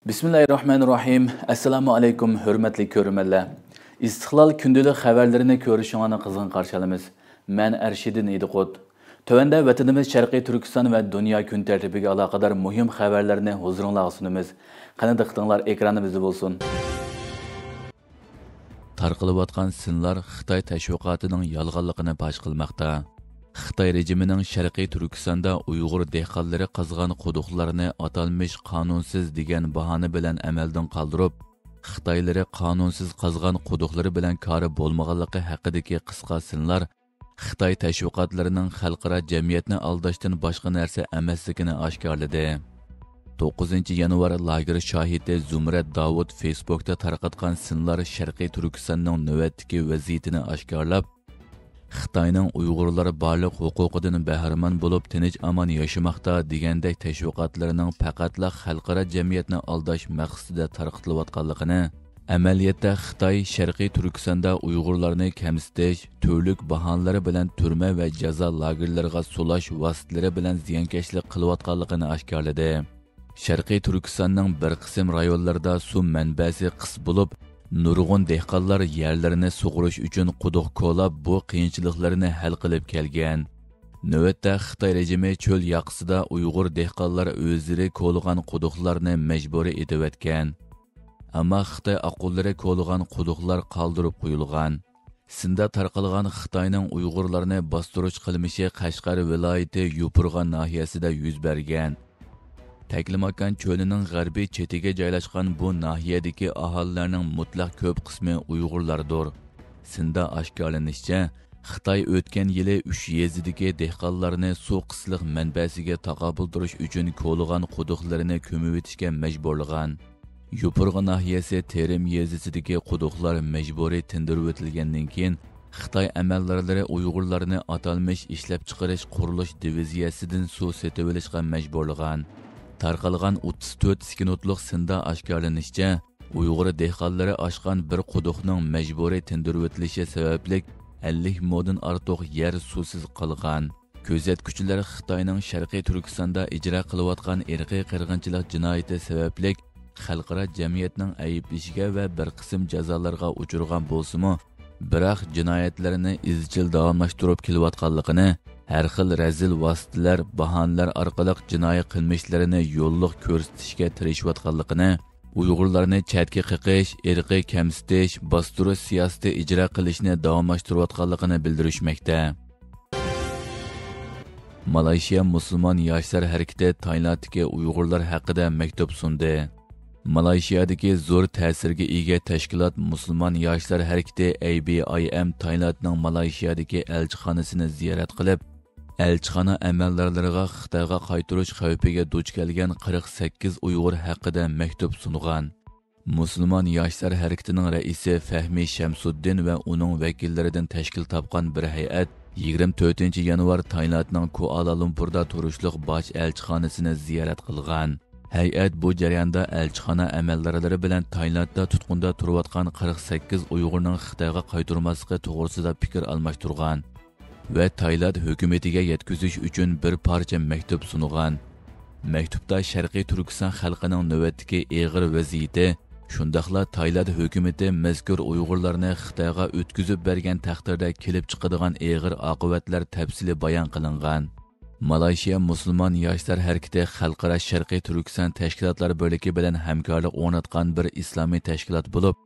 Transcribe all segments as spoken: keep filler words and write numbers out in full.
بىسمىللاھىررەھمانىررەھىم. ئەسسالامۇ ئەلەيكۇم، ھۆرمەتلىك كۆرۈرمەنلەر. ئىستىقلال كۈندىلىك خەۋەرلىرىنى كۆرۈشۈڭلارنى قىزغىن قارشى ئالىمىز. مەن ئەرشىدىن ئىدىقۇت. تۆۋەندە ۋەتىنىمىز شەرقىي تۈركىستان ۋە دۇنيا كۈن تەرتىپىگە ئالاقىدار مۇھىم خەۋەرلەرنى ھۇزۇرۇڭلارغا سۇنىمىز. قېنى دىققىتىڭلار ئېكرانىمىزدا بولسۇن. تارقىلىۋاتقان سىنلار خىتاي تەشۋىقاتىنىڭ يالغانلىقىنى پاش قىلماقتا. خىتاي رېجىمىنىڭ شەرقىي تۈركىستاندا ئۇيغۇر دېھقانلىرى قازغان قۇدۇقلارنى ئاتالمىش قانۇنسىز دېگەن باھانە بىلەن ئەمەلدىن قالدۇرۇپ، خىتايلىرى قانۇنسىز قازغان قۇدۇقلىرى بىلەن كارى بولمىغانلىقى ھەققىدىكى قىسقا سىنلار خىتاي تەشۋىقاتلىرىنىڭ خەلقئارا جەمئىيەتنى ئالداشتىن باشقا نەرسە ئەمەسلىكىنى ئاشكارىلىدى. توققۇزىنچى يانۋار لاگېر شاھىتى زۇمرەت داۋۇت فېيسبۇكتا تارقاتقان سىنلار شەرقىي تۈركىستاننىڭ نۆۋەتتىكى ۋەزىيىتىنى ئاشكارىلاپ، خىتاينىڭ ئۇيغۇرلار بارلىق ھوقۇقىدىن بەھرىمەن بولۇپ تىنچ-ئامان ياشىماقتا دېگەندەك تەشۋىقاتلىرىنىڭ پەقەتلا خەلقئارا جەمئىيەتنى ئالداش مەقسىتىدە تارقىتىلىۋاتقانلىقىنى، ئەمەلىيەتتە خىتاي شەرقىي تۈركىستاندا ئۇيغۇرلارنى كەمسىتىش، تۈرلۈك باھانىلەر بىلەن تۈرمە ۋە جازا لاگېرلىرىغا سولاش ۋاسىتىلىرى بىلەن زىيانكەشلىك قىلىۋاتقانلىقىنى ئاشكارىلىدى. شەرقىي تۈركىستاننىڭ بىر قىسىم رايونلىرىدا سۇ مەنبەسى قىس بولۇپ، نۇرغۇن دېھقانلار يەرلىرىنى سۇغىرىش ئۈچۈن قۇدۇق كولاپ، بۇ قىيىنچىلىقلىرىنى ھەل قىلىپ كەلگەن. نۆۋەتتە خىتاي رېجىمى چۆل ياقىسىدا ئۇيغۇر دېھقانلار ئۆزلىرى كولىغان قۇدۇقلارنى مەجبۇرىي ئېتىۋەتكەن. ئەمما خىتاي ئاققۇنلىرى كولىغان قۇدۇقلار قالدۇرۇپ قويۇلغان. سىندا تارقالغان خىتاينىڭ ئۇيغۇرلارنى باستۇرۇش قىلمىشى قەشقەر ۋىلايىتى يوپۇرغا ناھىيەسىدە يۈز بەرگەن. تەكلىماكان چۆلىنىڭ غەربىي چېتىگە جايلاشقان بۇ ناھىيەدىكى ئاھالىلەرنىڭ مۇتلەق كۆپ قىسمى ئۇيغۇرلاردۇر. سىندا ئاشكارىلىنىشىچە، خىتاي ئۆتكەن يىلى ئۈچ يېزىدىكى دېھقانلارنى سۇ قىسلىق مەنبەسىگە تاقابىل تۇرۇش ئۈچۈن كولىغان قۇدۇقلىرىنى كۆمۈۋېتىشكە مەجبۇرلىغان. يوپۇرغا ناھىيەسى تېرىم يېزىسىدىكى قۇدۇقلار مەجبۇرىي تىندۇرۇۋېتىلگەندىن كېيىن، خىتاي ئەمەلدارلىرى ئۇيغۇرلارنى ئاتالمىش ئىشلەپچىقىرىش قۇرۇلۇش دىۋىزىيەسىدىن سۇ سېتىۋېلىشقا مەجبۇرلىغان. تارقالغان ئوتتۇز تۆت سېكۇنتلۇق سىندا ئاشكارىلىنىشىچە، ئۇيغۇر دېھقانلىرى ئاشقان بىر قۇدۇقنىڭ مەجبۇرىي تىندۇرۇۋېتىلىشى سەۋەبلىك، ئەللىك مودىن ئارتۇق يەر سۇسىز قالغان. كۆزەتكۈچىلەر خىتاينىڭ شەرقىي تۈركىستاندا ئىجرا قىلىۋاتقان ئىرقىي قىرغىنچىلىق جىنايىتى سەۋەبلىك خەلقئارا جەمئىيەتنىڭ ئەيىبلىشىگە ۋە بىر قىسىم جازالارغا ئۇچرىغان بولسىمۇ، بىراق جىنايەتلىرىنى ئىزچىل داۋاملاشتۇرۇپ كېلىۋاتقانلىقىنى، ھەر خىل رەزىل ۋاسىتىلەر، باھانىلەر ئارقىلىق جىنايى قىلمىشلىرىنى يوللۇق كۆرسىتىشكە تىرىشىۋاتقانلىقىنى، ئۇيغۇرلارنى چەتكە قېقىش، ئىرقىي كەمسىتىش، باستۇرۇش سىياسىتى ئىجرا قىلىشنى داۋاملاشتۇرۇۋاتقانلىقىنى بىلدۈرۈشمەكتە. مالايشىيا مۇسۇلمان ياشلار ھەرىكىتى تايلاندتىكى ئۇيغۇرلار ھەققىدە مەكتۇپ سۇندى. مالايشىيادىكى زور تەسىرگە ئىگە تەشكىلات مۇسۇلمان ياشلار ھەرىكىتى، ئەي بى ئاي ئەم، تايلاندنىڭ مالايشىيادىكى ئەلچىخانىسىنى زىيارەت قىلىپ، ئەلچىخانا ئەمەلدارلىرىغا خىتايغا قايتۇرۇش خەۋپىگە دۇچ كەلگەن قىرىق سەككىز ئۇيغۇر ھەققىدە مەكتۇپ سۇنغان. مۇسۇلمان ياشلار ھەرىكىتىنىڭ رەئىسى فەھمى شەمسۇددىن ۋە ئۇنىڭ ۋەكىللىرىدىن تەشكىل تاپقان بىر ھەيئەت يىگىرمە تۆتىنچى يانۋار تايلاندنىڭ كۇئالالۇمپۇردا تۇرۇشلۇق باش ئەلچىخانىسىنى زىيارەت قىلغان. ھەيئەت بۇ جەرياندا ئەلچىخانا ئەمەلدارلىرى بىلەن تايلاندتا تۇتقۇندا تۇرۇۋاتقان قىرىق سەككىز ئۇيغۇرنىڭ خىتايغا قايتۇرماسلىقى توغرىسىدا پىكىر ئالماشتۇرغان ۋە تايلاند ھۆكۈمىتىگە يەتكۈزۈش ئۈچۈن بىر پارچە مەكتۇپ سۇنغان. مەكتۇپتا شەرقىي تۈركىستان خەلقىنىڭ نۆۋەتتىكى ئېغىر ۋەزىيىتى، شۇنداقلا تايلاند ھۆكۈمىتى مەزكۇر ئۇيغۇرلارنى خىتايغا ئۆتكۈزۈپ بەرگەن تەقدىردە كېلىپ چىقىدىغان ئېغىر ئاقىۋەتلەر تەپسىلىي بايان قىلىنغان. مالايشىيا مۇسۇلمان ياشلار ھەرىكىتى خەلقئارا شەرقىي تۈركىستان تەشكىلاتلار بىرلىكى بىلەن ھەمكارلىق ئورناتقان بىر ئىسلامىي تەشكىلات بولۇپ،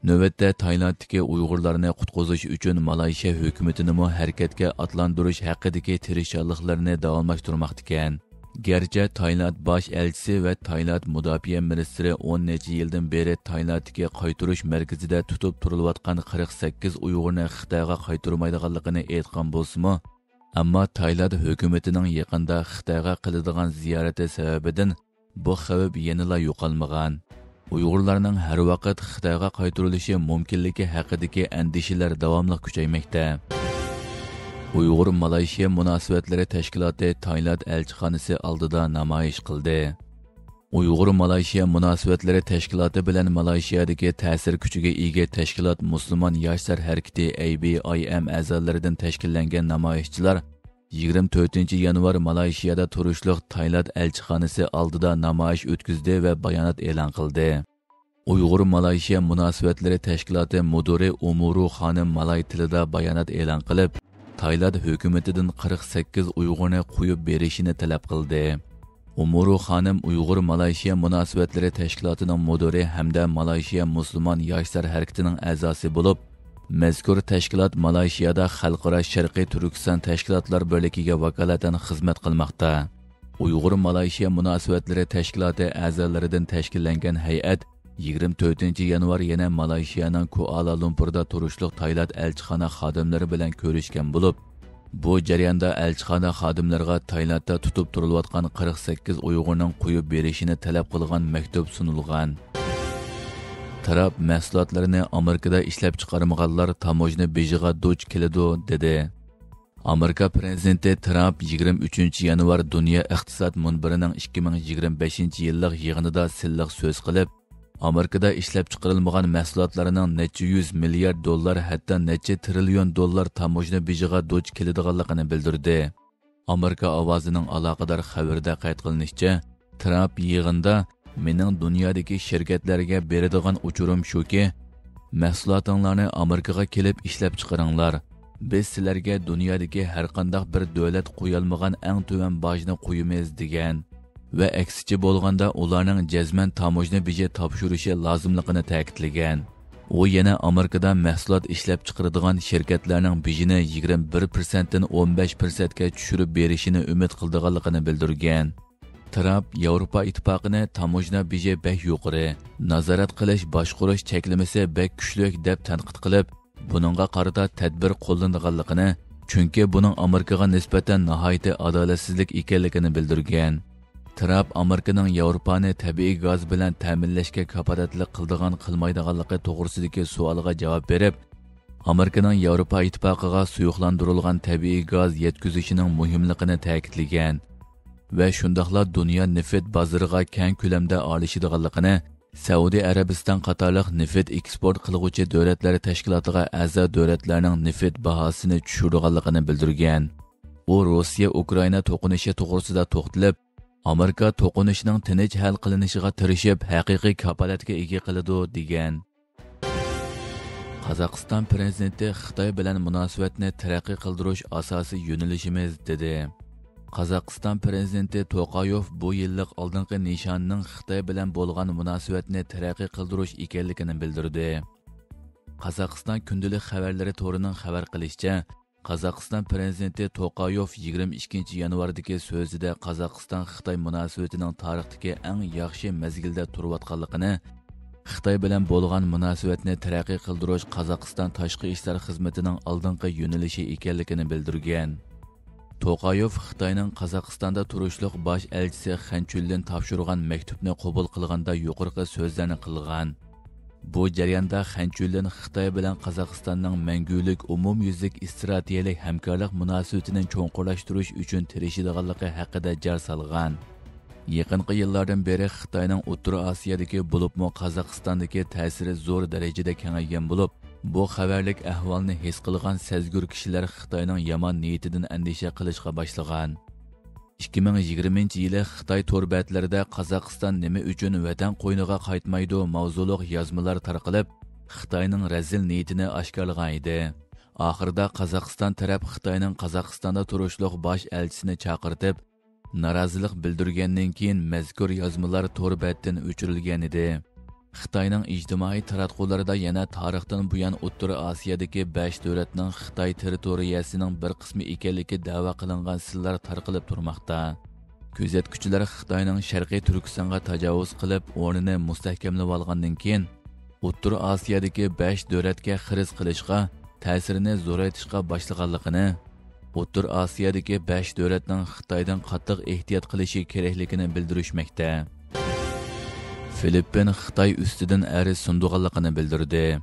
نۆۋەتتە تايلاندتىكى ئۇيغۇرلارنى قۇتقۇزۇش ئۈچۈن مالايشىيا ھۆكۈمىتىنىمۇ ھەرىكەتكە ئاتلاندۇرۇش ھەققىدىكى تىرىشچانلىقلىرىنى داۋاملاشتۇرماقتىكەن. گەرچە تايلاند باش ئەلچىسى ۋە تايلاند مۇداپىئە مىنىستىرى ئون نەچچە يىلدىن بېرى تايلاندتىكى قايتۇرۇش مەركىزىدە تۇتۇپ تۇرۇلۇۋاتقان قىرىق سەككىز ئۇيغۇرنى خىتايغا قايتۇرمايدىغانلىقىنى ئېيتقان بولسىمۇ، ئەمما تايلاند ھۆكۈمىتىنىڭ يېقىندا خىتايغا قىلىدىغان زىيارىتى سەۋەبىدىن بۇ خەۋپ يەنىلا يوقالمىغان. ئۇيغۇرلارنىڭ ھەر ۋاقىت خىتايغا قايتۇرۇلۇشى مۇمكىنلىكى ھەققىدىكى ئەندىشىلەر داۋاملىق كۈچەيمەكتە. ئۇيغۇر مالايشىيا مۇناسىۋەتلىرى تەشكىلاتى تايلاند ئەلچىخانىسى ئالدىدا نامايىش قىلدى. ئۇيغۇر مالايشىيا مۇناسىۋەتلىرى تەشكىلاتى بىلەن مالايشىيادىكى تەسىر كۈچىگە ئىگە تەشكىلات مۇسۇلمان ياشلار ھەرىكىتى، ئەي بى ئاي ئەم، ئەزالىرىدىن تەشكىللەنگەن نامايىشچىلار يىگىرمە تۆتىنچى يانۋار مالايشىيادا تۇرۇشلۇق تايلاند ئەلچىخانىسى ئالدىدا نامايىش ئۆتكۈزدى ۋە بايانات ئېلان قىلدى. ئۇيغۇر مالايشىيا مۇناسىۋەتلىرى تەشكىلاتى مۇدىرى ئۇمۇرۇ خانىم مالاي تىلىدا بايانات ئېلان قىلىپ، تايلاند ھۆكۈمىتىدىن قىرىق سەككىز ئۇيغۇرنى قويۇپ بېرىشىنى تەلەپ قىلدى. ئۇمۇرۇ خانىم ئۇيغۇر مالايشىيا مۇناسىۋەتلىرى تەشكىلاتىنىڭ مۇدىرى ھەمدە مالايشىيا مۇسۇلمان ياشلار ھەرىكىتىنىڭ ئەزاسى بولۇپ، مەزكۇر تەشكىلات مالايشىيادا خەلقئارا شەرقىي تۈركىستان تەشكىلاتلار بىرلىكىگە ۋاكالىتەن خىزمەت قىلماقتا. ئۇيغۇر مالايشىيا مۇناسىۋەتلىرى تەشكىلاتى ئەزالىرىدىن تەشكىللەنگەن ھەيئەت يىگىرمە تۆتىنچى يانۋار يەنە مالايشىيانىڭ كۇئالالۇمپۇردا تۇرۇشلۇق تايلاند ئەلچىخانا خادىملىرى بىلەن كۆرۈشكەن بولۇپ، بۇ جەرياندا ئەلچىخانا خادىملىرىغا تايلاندتا تۇتۇپ تۇرۇلۇۋاتقان قىرىق سەككىز ئۇيغۇرنىڭ قويۇپ بېرىشىنى تەلەپ قىلغان مەكتۇپ سۇنۇلغان. ترامپ مەھسۇلاتلىرىنى ئامېرىكىدا ئىشلەپچىقارمىغانلار تاموژنا بېجىغا دۇچ كېلىدۇ، دېدى. ئامېرىكا پىرېزىدېنتى ترامپ يىگىرمە ئۈچىنچى يانۋار دۇنيا ئىقتىساد مۇنبىرىنىڭ ئىككى مىڭ يىگىرمە بەشىنچى يىللىق يىغىنىدا سىلىق سۆز قىلىپ، ئامېرىكىدا ئىشلەپچىقىرىلمىغان مەھسۇلاتلارنىڭ نەچچە يۈز مىليارد دوللار، ھەتتا نەچچە تىرىليون دوللار تاموژنا بېجىغا دۇچ كېلىدىغانلىقىنى بىلدۈردى. ئامېرىكا ئاۋازىنىڭ ئالاقىدار خەۋىرىدە قەيت قىلىنىشىچە، ترامپ يىغىندا، «مېنىڭ دۇنيادىكى شىركەتلەرگە بېرىدىغان ئۇچۇرۇم شۇكى، مەھسۇلاتىڭلارنى ئامېرىكىغا كېلىپ ئىشلەپچىقىرىڭلار. بىز سىلەرگە دۇنيادىكى ھەرقانداق بىر دۆلەت قويالمىغان ئەڭ تۆۋەن باجنى قويىمىز» دېگەن ۋە ئەكسىچە بولغاندا ئۇلارنىڭ جەزمەن تاموژنا بېجى تاپشۇرۇشى لازىملىقىنى تەكىتلىگەن. ئۇ يەنە ئامېرىكىدا مەھسۇلات ئىشلەپچىقىرىدىغان شىركەتلەرنىڭ بېجىنى يىگىرمە بىر پىرسەنتتىن ئون بەش پىرسەنتكە چۈشۈرۈپ بېرىشىنى ئۈمىد قىلىدىغانلىقىنى بىلدۈرگەن. ترامپ ياۋروپا ئىتتىپاقىنى تاموژنا بېجى بەك يۇقىرى، نازارەت قىلىش باشقۇرۇش چەكلىمىسى بەك كۈچلۈك دەپ تەنقىد قىلىپ، بۇنىڭغا قارىتا تەدبىر قوللىنىدىغانلىقىنى، چۈنكى بۇنىڭ ئامېرىكىغا نىسبەتەن ناھايىتى ئادالەتسىزلىك ئىكەنلىكىنى بىلدۈرگەن. ترامپ ئامېرىكىنىڭ ياۋروپانى تەبىئىي گاز بىلەن تەمىنلەشكە كاپالەتلىك قىلىدىغان قىلمايدىغانلىقى توغرىسىدىكى سوئالغا جاۋاب بېرىپ، ئامېرىكىنىڭ ياۋروپا ئىتتىپاقىغا سۇيۇقلاندۇرۇلغان تەبىئىي گاز يەتكۈزۈشىنىڭ مۇھىملىقىنى تەكىتلىگەن ۋە شۇنداقلا دۇنيا نېفىت بازىرىغا كەڭ كۆلەمدە ئارىلىشىدىغانلىقىنى، سەئۇدى ئەرەبىستان قاتارلىق نېفىت ئېكسپورت قىلغۇچى دۆلەتلەر تەشكىلاتىغا ئەزا دۆلەتلەرنىڭ نېفىت باھاسىنى چۈشۈرىدىغانلىقىنى بىلدۈرگەن. ئۇ روسىيە ئۇكرائىنا توقۇنۇشى توغرىسىدا توختىلىپ، ئامېرىكا توقۇنۇشنىڭ تىنچ ھەل قىلىنىشىغا تىرىشىپ، ھەقىقىي كاپالەتكە ئىگە قىلىدۇ، دېگەن. قازاقىستان پىرېزىدېنتى خىتاي بىلەن مۇناسىۋەتنى تەرەققىي قىلدۇرۇش ئاساسىي يۆنىلىشىمىز، دېدى. قازاقىستان پىرېزىدېنتى توقايوف بۇ يىللىق ئالدىنقى نىشاننىڭ خىتاي بىلەن بولغان مۇناسىۋەتنى تەرەققىي قىلدۇرۇش ئىكەنلىكىنى بىلدۈردى. قازاقىستان كۈندىلىك خەۋەرلىرى تورىنىڭ خەۋەر قىلىشىچە، قازاقىستان پىرېزىدېنتى توقايوف يىگىرمە ئىككىنچى يانۋاردىكى سۆزىدە قازاقىستان خىتاي مۇناسىۋىتىنىڭ تارىختىكى ئەڭ ياخشى مەزگىلدە تۇرۇۋاتقانلىقىنى، خىتاي بىلەن بولغان مۇناسىۋەتنى تەرەققىي قىلدۇرۇش قازاقىستان تاشقى ئىشلار خىزمىتىنىڭ ئالدىنقى يۆنىلىشى ئىكەنلىكىنى بىلدۈرگەن. توقايوف خىتاينىڭ قازاقىستاندا تۇرۇشلۇق باش ئەلچىسى خەن چۈنلىن تاپشۇرغان مەكتۇپنى قوبۇل قىلغاندا يۇقىرىقى سۆزلەرنى قىلغان. بۇ جەرياندا خەن چۈنلىن خىتاي بىلەن قازاقىستاننىڭ مەڭگۈلۈك ئومۇميۈزلۈك ئىستراتېگىيەلىك ھەمكارلىق مۇناسىۋىتىنى چوڭقۇرلاشتۇرۇش ئۈچۈن تىرىشىدىغانلىقى ھەققىدە جار سالغان. يېقىنقى يىللاردىن بېرى خىتاينىڭ ئوتتۇرا ئاسىيادىكى، بولۇپمۇ قازاقىستاندىكى تەسىرى زور دەرىجىدە كېڭەيگەن بولۇپ، بۇ خەۋەرلىك ئەھۋالنى ھېس قىلغان سەزگۈر كىشىلەر خىتاينىڭ يامان نىيىتىدىن ئەندىشە قىلىشقا باشلىغان. ئىككى مىڭ يىگىرمىنچى يىلى خىتاي تور بەتلىرىدە «قازاقىستان نېمە ئۈچۈن ۋەتەن قوينىغا قايتمايدۇ؟» ماۋزۇلۇق يازمىلار تارقىلىپ، خىتاينىڭ رەزىل نىيىتىنى ئاشكارىلىغان ئىدى. ئاخىرىدا قازاقىستان تەرەپ خىتاينىڭ قازاقىستاندا تۇرۇشلۇق باش ئەلچىسىنى چاقىرتىپ، نارازىلىق بىلدۈرگەندىن كېيىن، مەزكۇر يازمىلار تور بەتتىن ئۆچۈرۈلگەنىدى. خىتاينىڭ ئىجتىمائىي تاراتقۇلىرىدا يەنە تارىختىن بۇيان ئوتتۇرا ئاسىيادىكى بەش دۆلەتنىڭ خىتاي تېررىتورىيەسىنىڭ بىر قىسمى ئىكەنلىكى دەۋا قىلىنغان سىرلار تارقىلىپ تۇرماقتا. كۆزەتكۈچىلەر خىتاينىڭ شەرقىي تۈركىستانغا تاجاۋۇز قىلىپ، ئورنىنى مۇستەھكەملىۋالغاندىن كېيىن، ئوتتۇرا ئاسىيادىكى بەش دۆلەتكە خىرىس قىلىشقا، تەسىرىنى زورايتىشقا باشلىغانلىقىنى، ئوتتۇرا ئاسىيادىكى بەش دۆلەتنىڭ خىتايدىن قاتتىق ئېھتىيات قىلىشى كېرەكلىكىنى بىلدۈرۈشمەكتە. فىلىپپىن خىتاي ئۈستىدىن ئەرز سۇنىدىغانلىقىنى بىلدۈردى.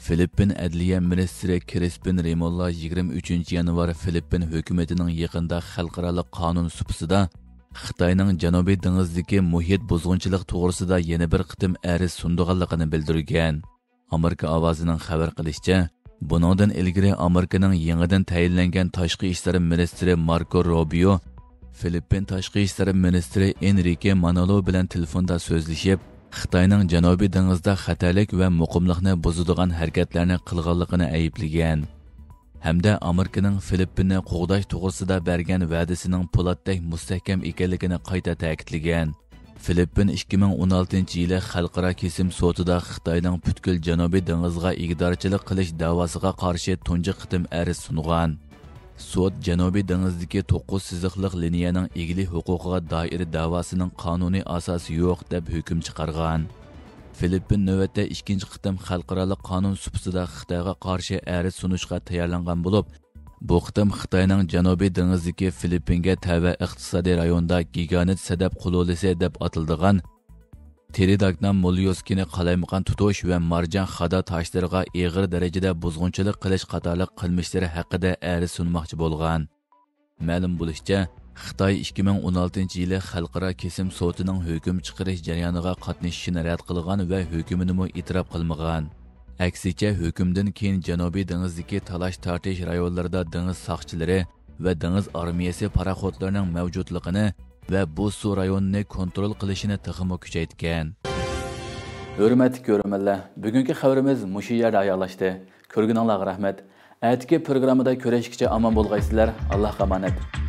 فىلىپپىن ئەدلىيە مىنىستىرى كرىسپىن رىموللا يىگىرمە ئۈچىنچى يانۋار فىلىپپىن ھۆكۈمىتىنىڭ يېقىندا خەلقئارالىق قانۇن سۇپىسىدا خىتاينىڭ جەنۇبىي دېڭىزدىكى مۇھىت بۇزغۇنچىلىق توغرىسىدا يەنە بىر قېتىم ئەرز سۇنىدىغانلىقىنى بىلدۈرگەن. ئامېرىكا ئاۋازىنىڭ خەۋەر قىلىشىچە، بۇنىڭدىن ئىلگىرى ئامېرىكىنىڭ يېڭىدىن تەيىنلەنگەن تاشقى ئىشلار مىنىستىرى ماركو روبىيو فىلىپپىن تاشقى ئىشلار مىنىستىرى ئېنرىكې مانالو بىلەن تېلېفوندا سۆزلىشىپ، خىتاينىڭ جەنۇبىي دېڭىزدا خەتەرلىك ۋە مۇقىملىقنى بۇزىدىغان ھەرىكەتلەرنى قىلغانلىقىنى ئەيىبلىگەن. ھەمدە ئامېرىكىنىڭ فىلىپپىننى قوغداش توغرىسىدا بەرگەن ۋەدىسىنىڭ پولاتتەك مۇستەھكەم ئىكەنلىكىنى قايتا تەكىتلىگەن. فىلىپپىن ئىككى مىڭ ئون ئالتىنچى يىلى خەلقئارا كېسىم سوتىدا خىتاينىڭ پۈتكۈل جەنۇبىي دېڭىزغا ئىگىدارچىلىق قىلىش دەۋاسىغا قارشى تۇنجى قېتىم ئەرز سۇنغان. سوت جەنۇبىي دېڭىزدىكى توققۇز سىزىقلىق لىنىيەنىڭ ئىگىلىك ھوقۇقىغا دائىر دەۋاسىنىڭ قانۇنىي ئاساسى يوق، دەپ ھۆكۈم چىقارغان. فىلىپپىن نۆۋەتتە ئىككىنچى قېتىم خەلقئارالىق قانۇن سۇپىسىدا خىتايغا قارشى ئەرز سۇنۇشقا تەييارلانغان بولۇپ، بۇ قېتىم خىتاينىڭ جەنۇبىي دېڭىزدىكى فىلىپپىنگە تەۋە ئىقتىسادىي رايوندا گىگانت سەدەپ قۇلۇلىسى دەپ ئاتىلىدىغان تىرىداگنا مولليۇسكىنى قالايمىقان تۇتۇش ۋە مارجان خادا تاشلىرىغا ئېغىر دەرىجىدە بۇزغۇنچىلىق قىلىش قاتارلىق قىلمىشلىرى ھەققىدە ئەرز سۇنماقچى بولغان. مەلۇم بولۇشىچە، خىتاي ئىككى مىڭ ئون ئالتىنچى يىلى خەلقئارا كېسىم سوتىنىڭ ھۆكۈم چىقىرىش جەريانىغا قاتنىشىشىنى رەت قىلغان ۋە ھۆكۈمىنىمۇ ئېتىراپ قىلمىغان. ئەكسىچە، ھۆكۈمدىن كېيىن جەنۇبىي دېڭىزدىكى تالاش-تارتىش رايونلىرىدا دېڭىز ساقچىلىرى ۋە دېڭىز ئارمىيەسى پاراخوتلىرىنىڭ مەۋجۇتلۇقىنى ۋە بۇ سۇ رايونىنى كونترول قىلىشىنى تېخىمۇ كۈچەيتكەن. ھۆرمەتلىك كۆرۈرمەنلەر، بۈگۈنكى خەۋىرىمىز مۇشۇ يەردە ئاياغلاشتى. كۆرگىنىڭلارغا رەھمەت. ئەتىكى پروگراممىدا كۆرۈشكىچە ئامان بولغايسىلەر. ئاللاھقا ئامانەت.